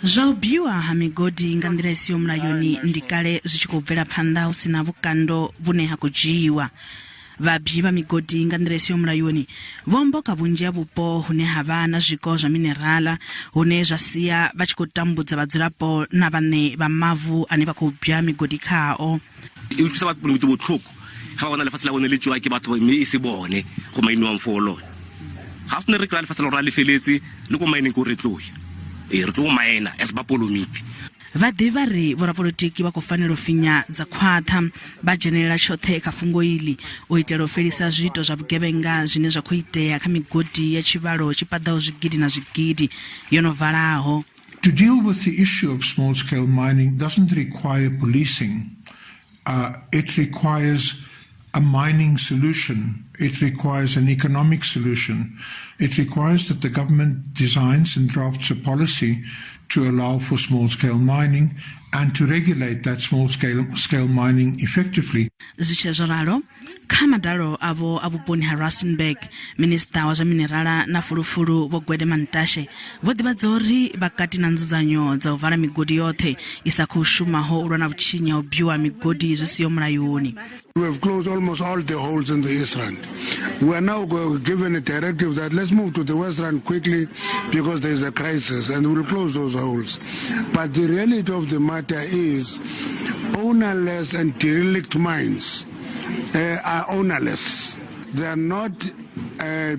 Zwa u bwiwa ha migodi nga nḓila i siho mulayoni ndi kale zwi tshi khou bvela phanḓa hu si na vhukando vhune ha khou dzhiiwa. Vhabyi vha migodi nga nḓila i siho mulayoni vho homboka vhunzhi ha vhupo hune ha vha na zwiko zwa minerala hune zwa sia vha tshi khou tambudza vhadzulapo na vhaṋe vha mavu ane vha khou bwa migodi khao. E utlwisa batho botlhoko ga ba bona lefatshe la bone le tsewa ke batho mme e se bone go mainiwang fo lone. Ga se ne re kry-a lefatshe la rona le feletse le ko mining ko re tloya ee re tlo go mine as bapolomiti. Vhaḓivhi vha ri vhorapolotiki vha khou fanela u finya dza khwaṱha vha dzhenelela tshoṱhe kha fhungo iḽi u itela u fhelisa zwiito zwa vhugevhenga zwine zwa khou itea kha migodi ya tshivhalo tshi paḓaho zwigidi na zwigidi yo no valaho. To deal with the issue of small-scale mining doesn't require policing. Uh, it requires a mining solution. It requires an economic solution. It requires that the government designs and drafts a policy to allow for small-scale mining and to regulate that small-scale scale mining effectively. Zwi tshee zwo ralo, kha madalo avho a vhuponi ha Rustenburg, Minisiṱa wa zwa Minerala na Fulufulu Vho Gwede Mantashe vho ḓivhadza uri vha kati na nzudzanyo dza u vala migodi yoṱhe i sa khou shumaho u lwa na vhutshinyi ha u bwiwa migodi zwi siho mulayoni. We have closed almost all the holes in the East Rand. We are now given a directive that let's move to the West Rand quickly because there is a crisis and we'll close those holes. But the reality of the matter is ownerless and derelict mines are ownerless. They are not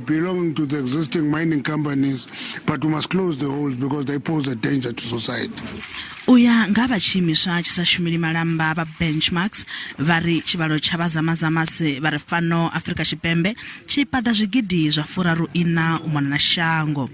belonging to the existing mining companies, but we must close the holes because they pose a danger to society. U ya nga vha tshiimiswa tshi sa shumeli malamba vha Benchmarks vha ri tshivhalo tsha vha zamazamasi vha re fhano Afrika Tshipembe tshi paḓa zwigidi zwa furaru iṋa u mona na shango.